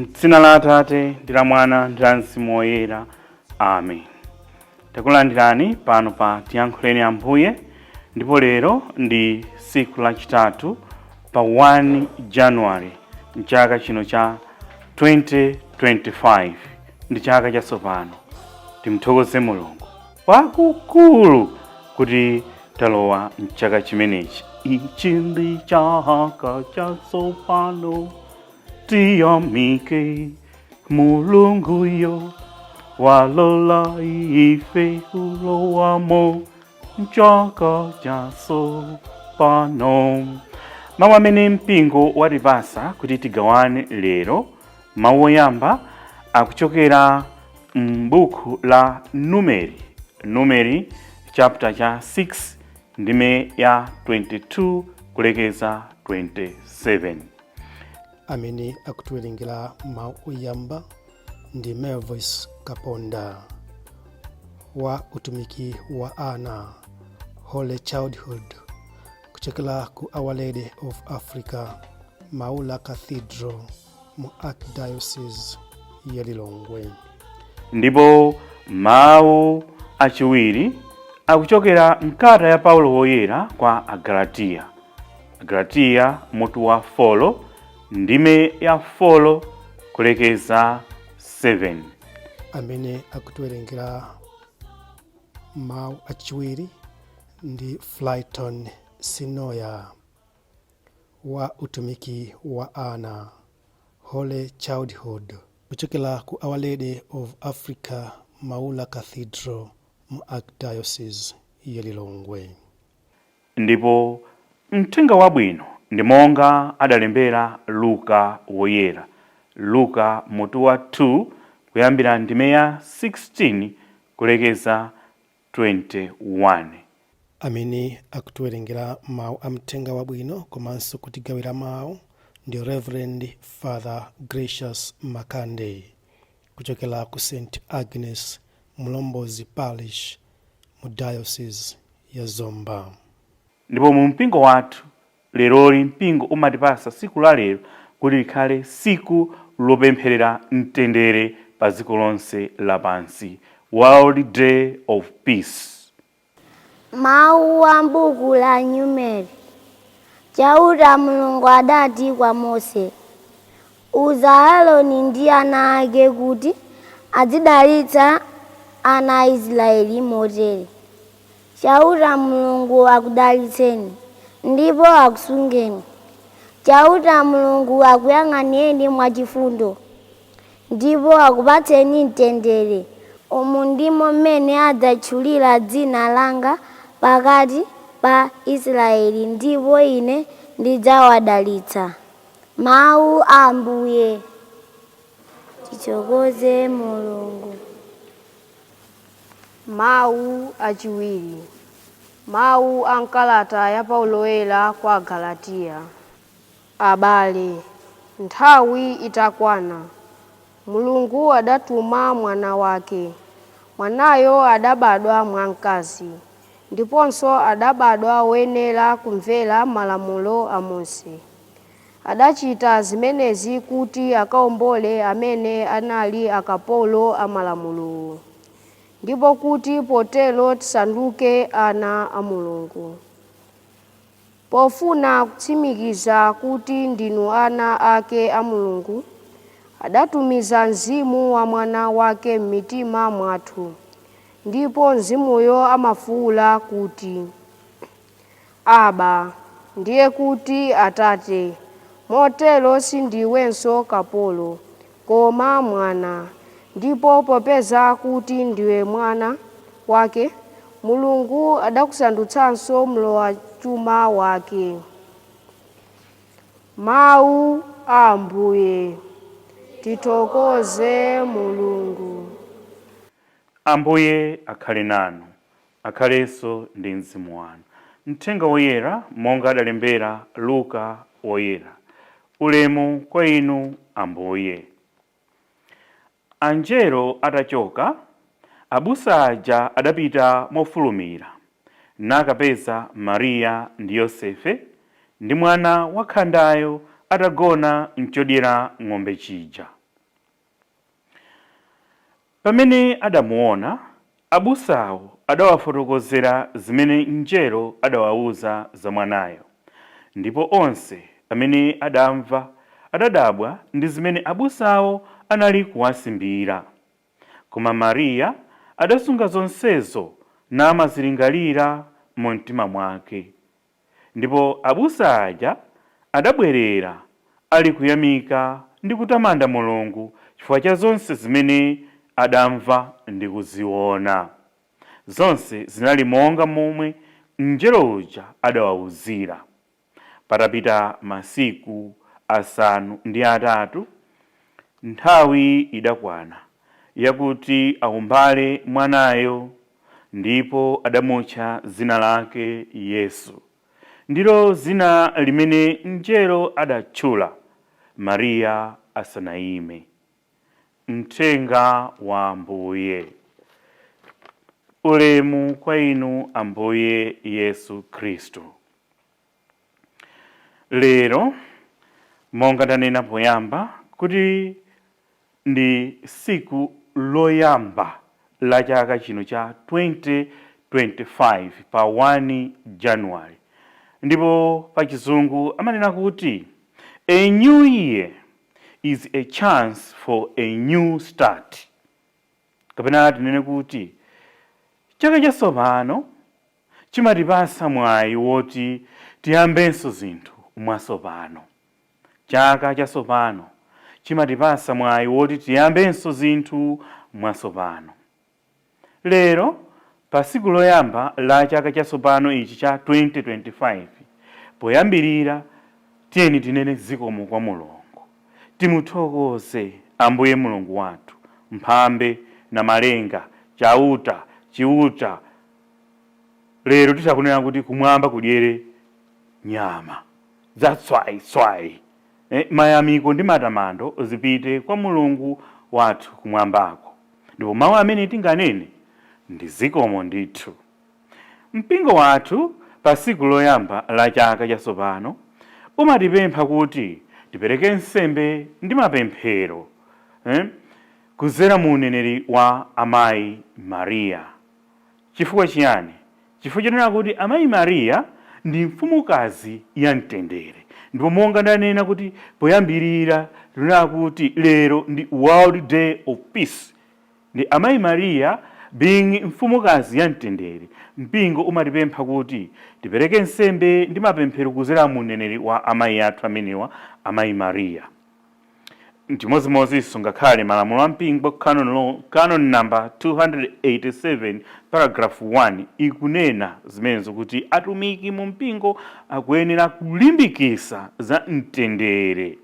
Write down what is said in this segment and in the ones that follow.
M'dzina la Atate ndi la Mwana ndi la Mzimu Woyera, amen. Takulandirani pano pa Tiyankhuleni Ambuye, ndipo lero ndi tsiku lachitatu pa 1 January mchaka chino cha 2025, ndi chaka chatsopano. Timthokoze Mulungu kwakukulu kuti talowa mchaka chimenechi. Ichi ndi chaka chatsopano, tiyamike Mulunguyo walola ife kulowamo mchaka chatsopano. Mawu amene mpingo watipasa kuti tigawane lero, mawu oyamba akuchokera m'buku la Numeri, Numeri chapter cha 6 ndime ya 22 kulekeza 27. Amene akutiwerengera mawu oyamba ndi Melvis Kaponda wa utumiki wa ana, Holy Childhood, kuchokera ku Our Lady of Africa Maula Cathedral mu Archdiocese ya Lilongwe. Ndipo mawu achiwiri akuchokera mkalata ya Paulo Woyera kwa Agalatiya, Agalatiya mutu wa 4 ndime ya 4 kulekeza 7. Amene akutiwerengera mawu achiwiri ndi Flyton Sinoya wa utumiki wa ana, Holy Childhood, kuchokera ku Our Lady of Africa Maula Cathedral mu Archdiocese ya Lilongwe. Ndipo mthenga wabwino ndi monga adalembera Luka Woyera, Luka mutu wa 2 kuyambira ndime ya 16 kulekeza 21. Amene akutiwerengera mawu a mthenga wabwino komanso kutigawira mawu ndi Reverend Father Gracious Makande kuchokera ku St Agnes Mulombozi Parish mu Diocese ya Zomba. Ndipo mu mpingo wathu leroli, mpingo umatipasa tsiku la lero kuti likhale tsiku lopempherera mtendere pa dziko lonse lapansi, World Day of Peace. Mawu a m'buku la Numeri. Chauta Mulungu adati kwa Mose, "Uza Aaroni ndi ana ake kuti azidalitsa ana a Israeli motere: Chauta Mulungu akudalitseni ndipo akusungeni. Chauta Mulungu akuyang'anireni mwachifundo ndipo akupatseni mtendere." Umu ndimo mmene adzatchulira dzina langa pakati pa Israeli, ndipo ine ndidzawadalitsa. Mawu a Ambuye. Tithokoze Mulungu. Mawu achiwiri, mawu a mkalata ya Paulo Woyera kwa Agalatiya. Abale, nthawi itakwana, Mulungu adatuma mwana wake. Mwanayo adabadwa mwa mkazi, ndiponso adabadwa woyenera kumvera malamulo a Mose. Adachita zimenezi kuti akaombole amene anali akapolo a malamulowo, ndipo kuti potero tisanduke ana a Mulungu. Pofuna kutsimikiza kuti ndinu ana ake a Mulungu, adatumiza Mzimu wa Mwana wake m'mitima mwathu, ndipo Mzimuyo amafuwula kuti, "Aba," ndiye kuti Atate. Motero sindiwenso kapolo, koma mwana, ndipo popeza kuti ndiwe mwana wake, Mulungu adakusandutsanso mlowachuma wake. Mawu a Ambuye. Tithokoze Mulungu. Ambuye akhale nanu. Akhalenso ndi mzimu wanu. Mthenga Woyera monga adalembera Luka Woyera. Ulemu kwa inu, Ambuye. Anjelo atachoka, abusa aja adapita mofulumira, nakapeza Mariya ndi Yosefe ndi mwana wakhandayo atagona m'chodyera ng'ombe chija. Pamene adamuona, abusawo adawafotokozera zimene mngelo adawawuza za mwanayo. Ndipo onse amene adamva adadabwa ndi zimene abusawo anali kuwasimbira. Koma Mariya adasunga zonsezo namazilingalira mu mtima mwake. Ndipo abusa aja adabwerera ali kuyamika ndi kutamanda Mulungu chifukwa cha zonse zimene adamva ndi kuziona. Zonse zinali monga momwe mngelo uja adawawuzira. Patapita masiku 8, nthawi idakwana yakuti aumbale mwanayo, ndipo adamutcha dzina lake Yesu. Ndilo dzina limene mngelo adatchula Mariya asanayime. Mthenga wa Ambuye. Ulemu kwa inu, Ambuye Yesu Khristu. Lero, monga ndanena poyamba kuti ndi siku loyamba la chaka chino cha 2025 pa 1 January, ndipo pa Chizungu amanena kuti "A new year is a chance for a new start", kapena tinene kuti chaka chatsopano chimatipasa mwayi woti tiyambenso zinthu mwatsopano. Chaka chatsopano chimatipasa mwayi woti tiyambenso zinthu mwatsopano. Lero, pa tsiku loyamba la chaka chatsopano ichi cha 2025, poyambirira tiyeni tinene zikomo kwa Mulungu. Timuthokoze Ambuye Mulungu wathu, mphambe na malenga, Chauta, Chiuta. Lero titakunena kuti kumwamba kudyere nyama za tswaitswai, mayamiko ndi matamando zipite kwa Mulungu wathu kumwambako. Ndipo mawu amene tinganene ndi zikomo ndithu. Mpingo wathu pa tsiku loyamba la chaka chatsopano umatipempha kuti tipereke nsembe ndi mapemphero kuzera mu uneneri wa Amayi Mariya. Chifukwa chiyani? Chifukwa chonena kuti Amayi Mariya ndi mfumukazi ya mtendere. Ndipo monga ndanena kuti poyambirira, tinena kuti lero ndi World Day of Peace, ndi Amayi Mariya being mfumukazi ya mtendere, mpingo umatipempha kuti tipereke nsembe ndi mapemphero kuzera mu uneneri wa amayi athu amenewa, Amayi Mariya. Chimodzimodzinso ngakhale malamulo a mpingo, canon law, canon number 287 paragraph 1 ikunena zimenezo, kuti atumiki mu mpingo akuyenera kulimbikisa za mtendere,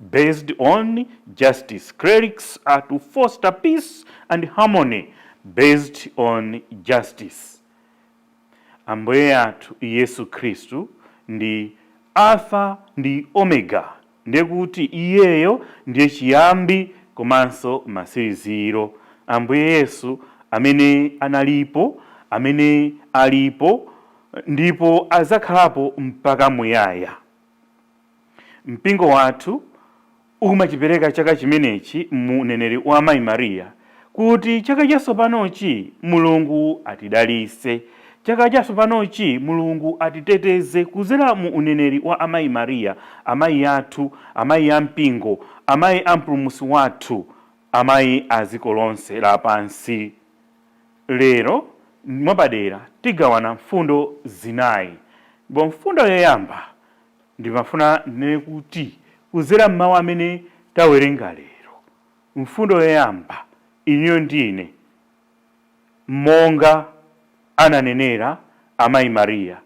Based on justice. Clerics are to foster peace and harmony based on justice. Ambuye athu Yesu Khristu ndi Alpha ndi Omega, ndiye kuti iyeyo ndiye chiyambi komanso masiriziro. Ambuye Yesu amene analipo, amene alipo, ndipo adzakhalapo mpaka muyaya. Mpingo wathu umachipereka chaka chimenechi mu uneneri wa Amayi Mariya kuti chaka chatsopanochi Mulungu atidalise, chaka chatsopanochi Mulungu atiteteze kuzera mu uneneri wa Amayi Mariya, amayi athu, amayi a mpingo, amayi a Mpulumutsi wathu, amayi a dziko lonse lapansi. Lero mwapadera tigawana mfundo zinayi. Ndipo mfundo yoyamba, ndimafuna ndinene kuti kuzera mmawu amene tawerenga lero, mfundo yoyamba, inuyo ndine, monga ananenera Amayi Mariya,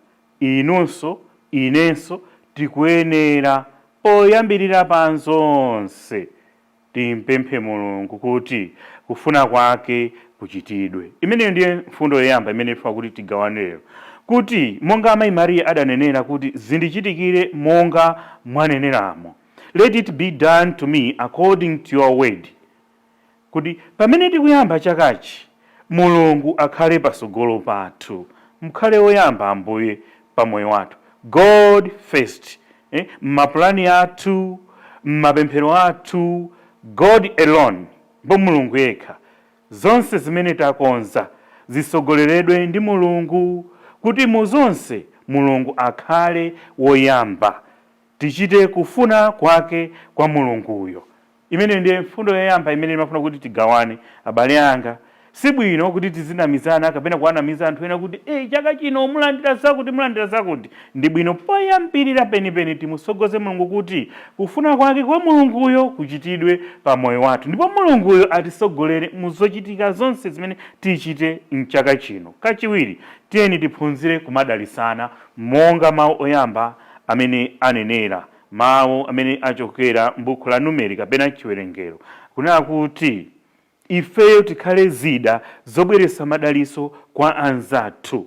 inunso inenso tikuyenera poyambirira pa zonse timpemphe Mulungu kuti kufuna kwake kuchitidwe. Imeneyo ndiye mfundo yoyamba imene ifuna kuti tigawane lero, kuti monga Amayi Mariya adanenera kuti "Zindichitikire monga mwaneneramo", "Let it be done to me according to your word", kuti pamene tikuyamba chakachi, Mulungu akhale pasogolo pathu. Mukhale woyamba, Ambuye, pa moyo wathu. God first, mapulani athu, mapemphero athu, God alone. Ndipo Mulungu yekha. Zonse zimene takonza zisogoleredwe ndi Mulungu, kuti mu zonse Mulungu akhale woyamba, tichite kufuna kwake kwa Mulunguyo. Imene ndiye mfundo yoyamba imene imafuna kuti tigawane. Abale anga, sibwino kuti tizinamizana kapena kuwanamiza anthu ena kuti chaka chino mulandira zakuti, mulandira zakuti. Ndi bwino poyambirira penipeni timusogoze Mulungu kuti kufuna kwake kwa Mulunguyo kuchitidwe pa moyo wathu, ndipo Mulunguyo atisogolere mu zochitika zonse zimene tichite mchaka chino. Kachiwiri, tiyeni tiphunzire kumadalisana monga mawu oyamba amene anenera, mawu amene achokera m'buku la Numeri kapena Chiwerengero, kunena kuti ifeyo tikhale zida zobweretsa madaliso kwa anzathu,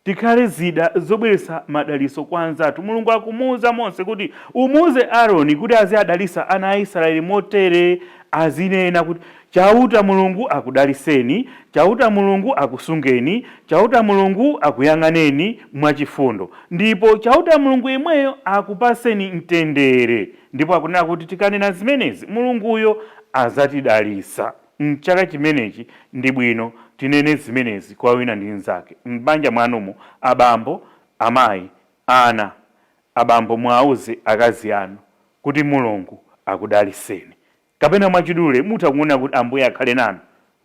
Tikhale zida zobweretsa madaliso kwa anzathu. Mulungu akumuwuza Mose kuti, umuwuze Aaroni kuti aziadalisa ana a Israeli motere, azinena kuti, Chauta Mulungu akudaliseni, Chauta Mulungu akusungeni, Chauta Mulungu akuyang'aneni mwachifundo, ndipo Chauta Mulungu yemweyo akupaseni mtendere. Ndipo akunena kuti tikanena zimenezi, Mulunguyo azatidalisa. Mchaka chimenechi ndi bwino tinene zimenezi kwa wina ndi mnzake. M'banja mwanumo, abambo, amayi, ana, abambo muwauze akazi anu kuti Mulungu akudaliseni. Kapena mwachidule mutha kunena kuti Ambuye akhale nanu.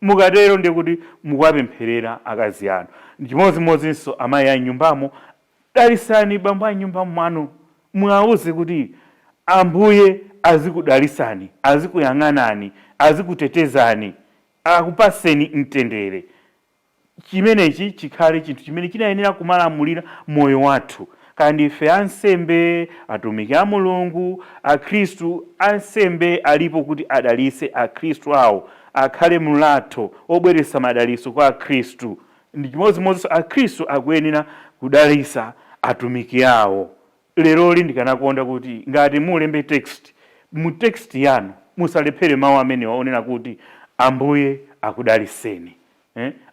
Mukatero ndiye kuti mukuwapempherera akazi anu. Chimodzimodzinso amayi a m'nyumbamo, dalisani bambo a m'nyumba mwanu, muwauze kuti Ambuye azikudalisani, azikuyang'anani, azikutetezani, akupaseni mtendere. Chimenechi chikhale chinthu chimene chinayenera kumalamulira moyo wathu. Kaya ndife ansembe, atumiki a Mulungu, akhristu, ansembe alipo kuti adalise akhristu awo, akhale mlatho obweretsa madalitso kwa akhristu. Ndi chimodzimodzinso akhristu akuyenera kudalisa atumiki awo. Leroli ndikanakonda kuti ngati mulembe text, mu text yanu musalephere mawu amenewa onena kuti Ambuye akudaliseni,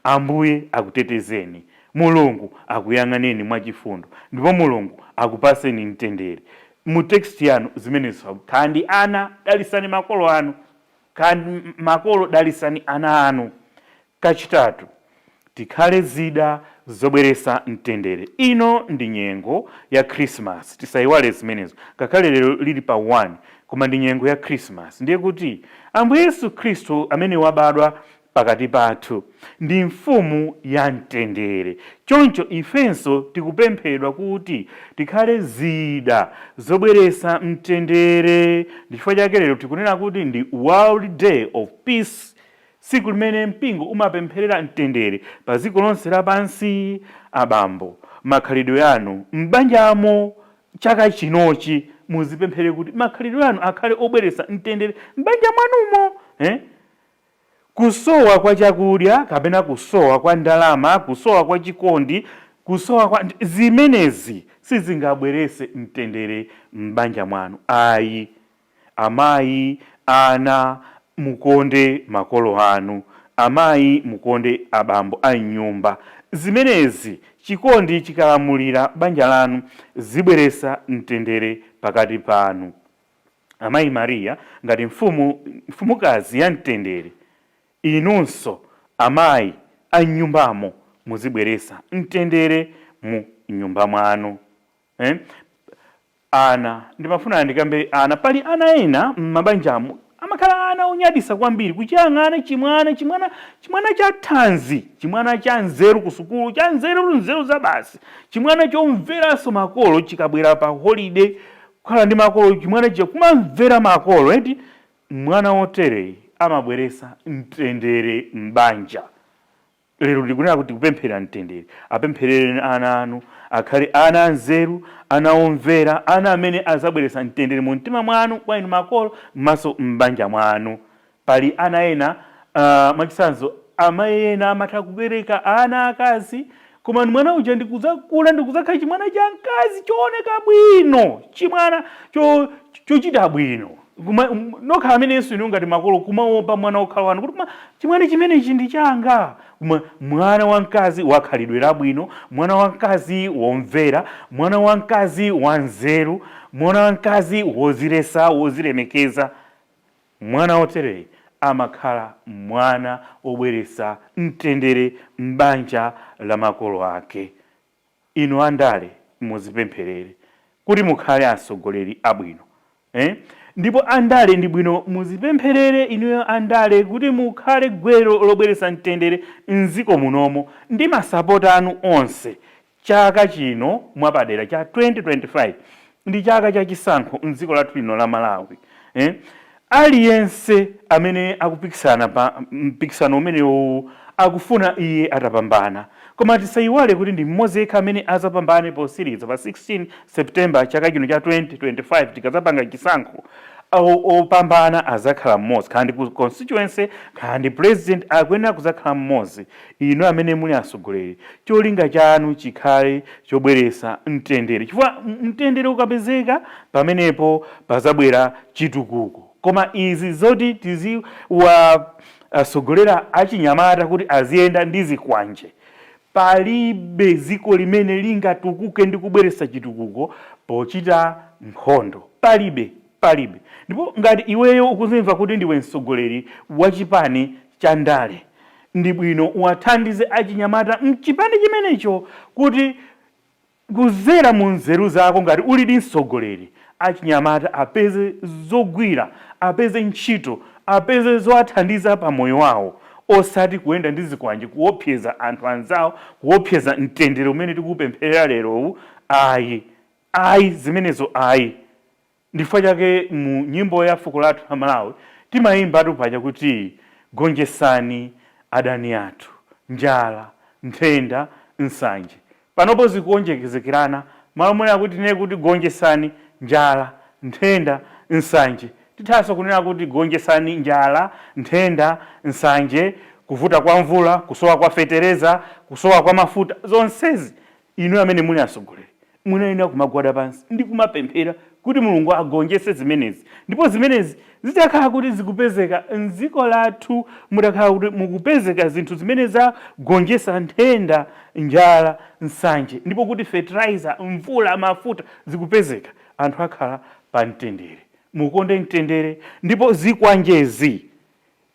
Ambuye akutetezeni, Mulungu akuyang'aneni mwachifundo, ndipo Mulungu akupaseni mtendere. Mu text yanu zimenezo. Kaya ndi ana, dalisani makolo anu, kaya ndi makolo, dalisani ana anu. Kachitatu, tikhale zida zobweretsa mtendere. Ino ndi nyengo ya Christmas, tisayiwale zimenezo. Ngakhale lero lili pa 1, koma ndi nyengo ya Christmas. Ndiye kuti Ambuye Yesu Khristu amene wabadwa pakati pathu ndi mfumu ya mtendere. Choncho ifenso tikupemphedwa kuti tikhale zida zobweretsa mtendere. Ndi chifukwa chake lero tikunena kuti ndi World Day of Peace, tsiku limene mpingo umapempherera mtendere pa dziko lonse lapansi. Abambo, makhalidwe anu m'banjamo chaka chinochi muzipemphere kuti makhalidwe anu akhale obweretsa mtendere m'banja mwanumo, Kusowa kwa chakudya kapena kusowa kwa ndalama, kusowa kwa chikondi, kusowa kwa zimenezi sizingabweretse mtendere m'banja mwanu ayi. Amayi, ana, mukonde makolo anu. Amayi, mukonde abambo a m'nyumba. Zimenezi, chikondi chikalamulira banja lanu, zibweretsa mtendere pakati panu. Amayi Maria ngati mfumu, mfumukazi ya mtendere, inunso amayi a m'nyumbamo muzibweretsa mtendere mu nyumba mwanu. Ana, ndimafuna ndikambe ana. Pali ana ena m'mabanjamu amakhala ana onyadisa kwambiri, kuchiyang'ana chimwana, chimwana, chimwana cha thanzi, chimwana cha nzeru kusukulu, cha nzeru, nzeru za basi, chimwana chomveranso makolo chikabwera pa holiday kukhala ndi makolo, chimwana chija kumamvera makolo eti. Mwana wotereyi amabweretsa mtendere m'banja. Lero ndikunena kuti kupemphera mtendere. Apempherereni ana anu akhale ana anzeru, ana omvera, ana amene azabweretsa mtendere mu mtima mwanu kwa inu makolo komanso m'banja mwanu. Pali ana ena, mwachitsanzo amayi ena amatha kubereka ana akazi, koma mwana uja ndikudzakula ndikudzakhala chimwana cha mkazi chooneka bwino, chimwana chochita bwino. Nokha amenenso inu ngati makolo kumaopa mwana wokhala wanu kuti koma chimwana chimenechi ndi changa. Koma mwana wamkazi wakhalidwe labwino, mwana wamkazi womvera, mwana wamkazi wanzeru, mwana wamkazi wodzilesa, wodzilemekeza, mwana wotereyi Amakhala mwana wobweretsa mtendere m'banja la makolo ake. Inu andale, muzipempherere kuti mukhale atsogoleri abwino, eh? Ndipo andale, ndi bwino muzipempherere inuyo andale kuti mukhale gwero lobweretsa mtendere mdziko munomo ndi masapota anu onse. Chaka chino mwapadera cha 2025 ndi chaka chachisankho mdziko lathu lino la Malawi, eh? Aliyense amene akupikisana pa mpikisano umenewu akufuna iye atapambana, koma tisayiwale kuti ndi mmodzi yekha amene azapambane posiriza pa 16 September chaka chino cha 2025. Tikadzapanga chisankho, opambana azakhala mmodzi, kaya ndi ku constituency, kaya ndi president, akuyenera kuzakhala mmodzi. Inu amene muli atsogoleri, cholinga chanu chikhale chobweretsa mtendere, chifukwa mtendere ukapezeka, pamenepo pazabwera chitukuko. Koma izi zoti tiziwasogolera achinyamata kuti aziyenda ndi zikwanje, palibe dziko limene lingatukuke ndi kubweretsa chitukuko pochita nkhondo. Palibe, palibe. Ndipo ngati iweyo ukuzimva kuti ndiwe mtsogoleri wa chipani cha ndale, ndi bwino uwathandize achinyamata mchipani chimenecho kuti kuzera mu nzeru zako, ngati ulidi mtsogoleri, achinyamata apeze zogwira, apeze ntchito, apeze zowathandiza pa moyo wawo, osati kuyenda ndi zikwanje kuopseza anthu anzawo, kuopseza mtendere umene tikupempherera lerowu. Ayi, ayi, zimenezo ayi. Ndifukwa chake mu nyimbo ya fuko lathu la Malawi timayimbatu paja kuti, "Gonjesani adani athu, njala, nthenda, nsanje." Panopo zikuonjezekerana. Malo mwene kuti tinene kuti gonjesani njala, nthenda, nsanje, tithanso kunena kuti gonjesani njala, nthenda, nsanje, kuvuta kwa mvula, kusowa kwa fetereza, kusowa kwa mafuta. Zonsezi, inu amene muli atsogoleri, munayenera kumagwada pansi ndi kumapemphera kuti Mulungu agonjese zimenezi. Ndipo zimenezi zitakhala kuti zikupezeka mdziko lathu, mutakhala kuti mukupezeka zinthu zimene zagonjesa nthenda, njala, nsanje, ndipo kuti fertilizer, mvula, mafuta zikupezeka, anthu akhala pa mtendere. Mukonde mtendere. Ndipo zikwanjezi,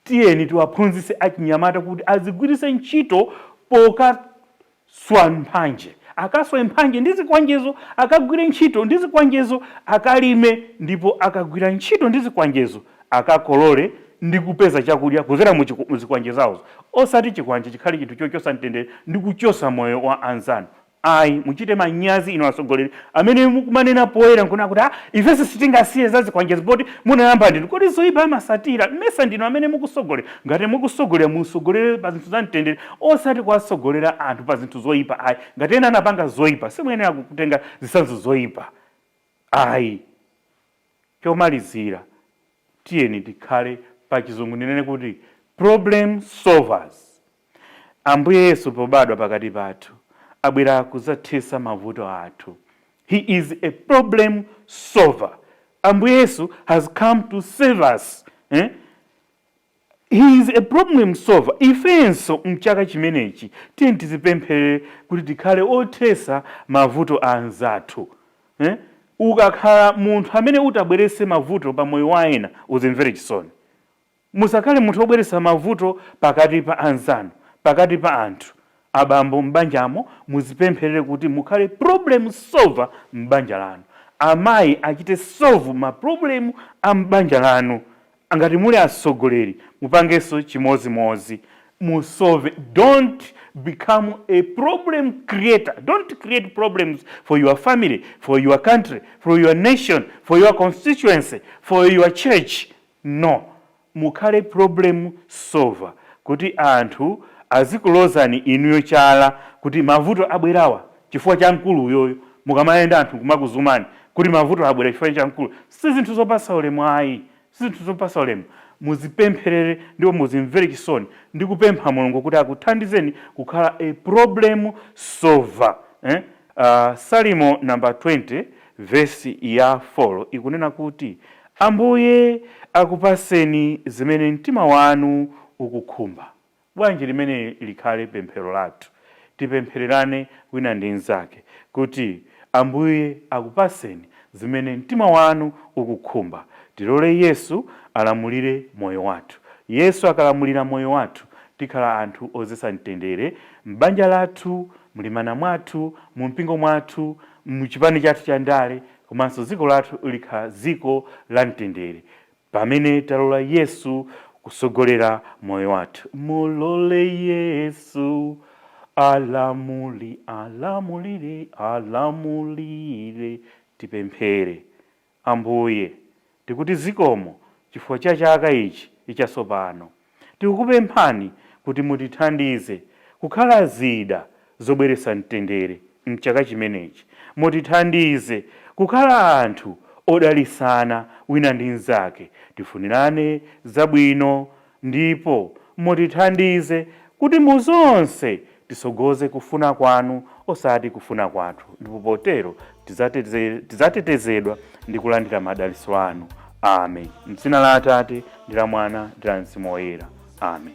tiyeni tiwaphunzitse achinyamata kuti azigwiritse ntchito pokaswa mphanje. Akaswe mphanje ndi zikwanjezo, akagwire ntchito ndi zikwanjezo, akalime, ndipo akagwira ntchito ndi zikwanjezo akakolole ndi kupeza chakudya kuzera mu zikwanje zawozo, osati chikwanje chikhale chinthu chochosa mtendere ndi kuchosa moyo wa anzanu. Ayi, muchite manyazi inu atsogoleri amene mukumanena poyera nkunena kuti, "Ah, ifenso sitingasiye za zikwanjezi poti munayamba ndinu." Kodi zoyipa amasatira? Mmesa ndinu amene mukusogolera? Ngati mukusogolera, musogolere pa zinthu za mtendere, osati kuwasogolera anthu pa zinthu zoyipa, ayi. Ngati ena anapanga zoyipa, simuyenera kutenga zitsanzo zoyipa, ayi. Chomalizira, tiyeni tikhale, pa Chizungu ndinene kuti, problem solvers. Ambuye Yesu pobadwa pakati pathu abwera kudzathesa mavuto athu. He is a problem solver. Ambuye Yesu has come to save us, eh? He is a problem solver. Ifenso mchaka chimenechi tiyeni tizipempherere kuti tikhale othesa mavuto a anzathu, eh? Ukakhala munthu amene utabwerese mavuto pa moyo wa ena, uzimvere chisoni. Musakhale munthu wobweretsa mavuto pakati pa anzanu, pakati pa anthu. Abambo m'banjamo, muzipempherere kuti mukhale problem solver m'banja lanu. Amayi achite solve ma problem a m'banja lanu. Ngati muli atsogoleri, mupangenso chimozimozi, musolve. Don't become a problem creator. Don't create problems for your family, for your country, for your nation, for your constituency, for your church. No, mukhale problem solver kuti anthu azikulozani inuyo chala kuti mavuto abwerawa chifukwa cha mkulu uyoyo. Mukamayenda, anthu kumakuzumani kuti mavuto abwera chifukwa cha mkulu, si zinthu zopasa ulemu, ayi, si zinthu zopasa ulemu. Muzipempherere ndipo muzimvere chisoni ndi kupempha Mulungu kuti akuthandizeni kukhala a problem solver, eh? Salimo namba 20 vesi ya 4 ikunena kuti, "Ambuye akupaseni zimene mtima wanu ukukhumba." Bwanji limene likhale pemphero lathu? Tipemphererane wina ndi mnzake kuti Ambuye akupaseni zimene mtima wanu ukukhumba. Tilole Yesu alamulire moyo wathu. Yesu akalamulira moyo wathu, tikhala anthu ozetsa mtendere m'banja lathu, mlimana mwathu, mu mpingo mwathu, muchipani chathu cha ndale, komanso dziko lathu likhala dziko la mtendere pamene talola Yesu kusogolera moyo wathu. Mulole Yesu alamuli, alamulire, alamulire. Tipemphere. Ambuye, tikuti zikomo chifukwa cha chaka ichi ichatsopano. Tikukupemphani kuti mutithandize kukhala zida zobweretsa mtendere mchaka chimenechi. Mutithandize kukhala anthu odalitsana wina ndi mnzake, tifunirane zabwino, ndipo mutithandize kuti muzonse tisogoze kufuna kwanu osati kufuna kwathu, ndipo potero tidzatetezedwa ndi kulandira madalitso anu. Amen. Mdzina la Atate ndi la Mwana ndi la Mzimu Woyera. Amen.